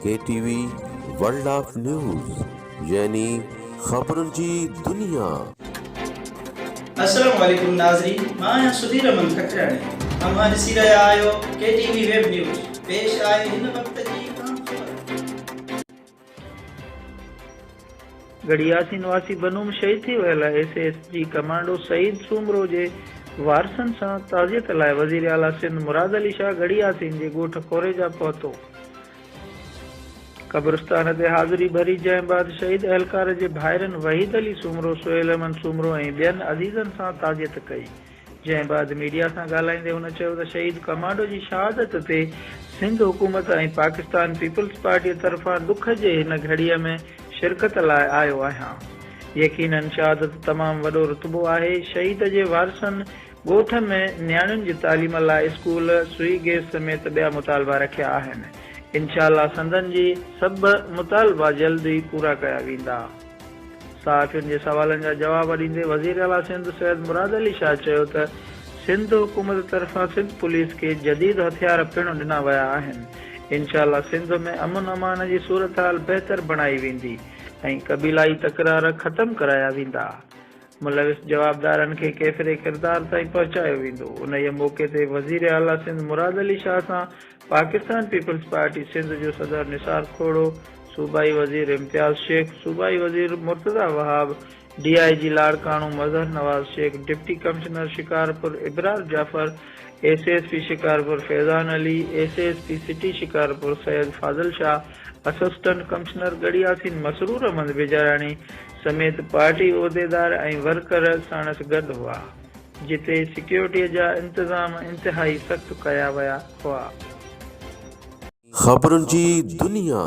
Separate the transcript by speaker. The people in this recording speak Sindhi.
Speaker 1: K T V world of news يعني خبرن جي دنيا.
Speaker 2: السلام عليڪم ناظرين مان آهيان سڌير احمد ککراڻي اوهان ڏسي رهيا آهيو ڪي ٽي وي ويب نيوز پيش آهي هن وقت جي اهم خبر.
Speaker 3: ڳڙهي ياسين واسي بنوم شهيد ٿي ويل S S G commando Saeed Soomro جي وارثن سان تعزيت لاء وزيراعليٰ سنڌ مراد علي شاهه ڳڙهي ياسين جي ڳوٺ ڪوريجا پهتو. قبرستان تي حاضري ڀري جنهن بعد شهيد اهلڪار جي ڀائرن وحيد علي سومرو، سهيل احمد سومرو ۽ ٻين عزيزن سان تعزيت ڪئي. جنهن بعد ميڊيا سان ڳالهائيندي هن چيو ته شهيد ڪمانڊو جي شهادت تي سنڌ حڪومت ۽ پاڪستان پيپلز پارٽيء طرفان ڏک جي هن گهڙيء ۾ شرڪت لاء آيو آهيان. يقينن شهادت تمام وڏو رتبو آهي، شهيد جي وارثن ڳوٺ ۾ نياڻين جي تعليم لاء اسڪول، سوئي گيس سميت ٻيا مطالبا رکيا آهن. انشاء الله سندن جي سڀ مطالبا جلد ئي پورا ڪيا ويندا. صحافين جي سوالن جا جواب ڏيندي وزيراعليٰ سنڌ سيد مراد علي شاهه چيو ته سنڌ حڪومت طرفان سنڌ پوليس کي جديد هٿيار پڻ ڏنا ويا آهن، انشاء الله سنڌ ۾ امن امان جي صورتحال بهتر بڻائي ويندي ۽ قبيلائي تڪرار ختم ڪرايا ويندا، ملوث جوابدارن کي ڪيفر ڪردار تائين پهچايو ويندو. انهيء موقعي تي وزيراعليٰ سنڌ مراد علي شاهه سان پاڪستان پيپلز پارٽي سنڌ جو صدر نثار کوڙو، صوبائي وزير امتياز شيخ، صوبائي وزير Murtaza Wahab, D I G Larkana Mazhar Nawaz Shaikh, deputy commissioner Shikarpur Abrar Jafar, S S P Shikarpur Faizan Ali, S S P city Shikarpur Syed Fazil Shah, assistant commissioner Garhi Yasin Masroor Ahmed Bijarani سميت پارٽي عهديدار ۽ ورڪر ساڻس گڏ هئا، جتي سيڪيورٽي جا انتظام انتهائي سخت ڪيا ويا هئا.
Speaker 1: خبرن جي دنيا.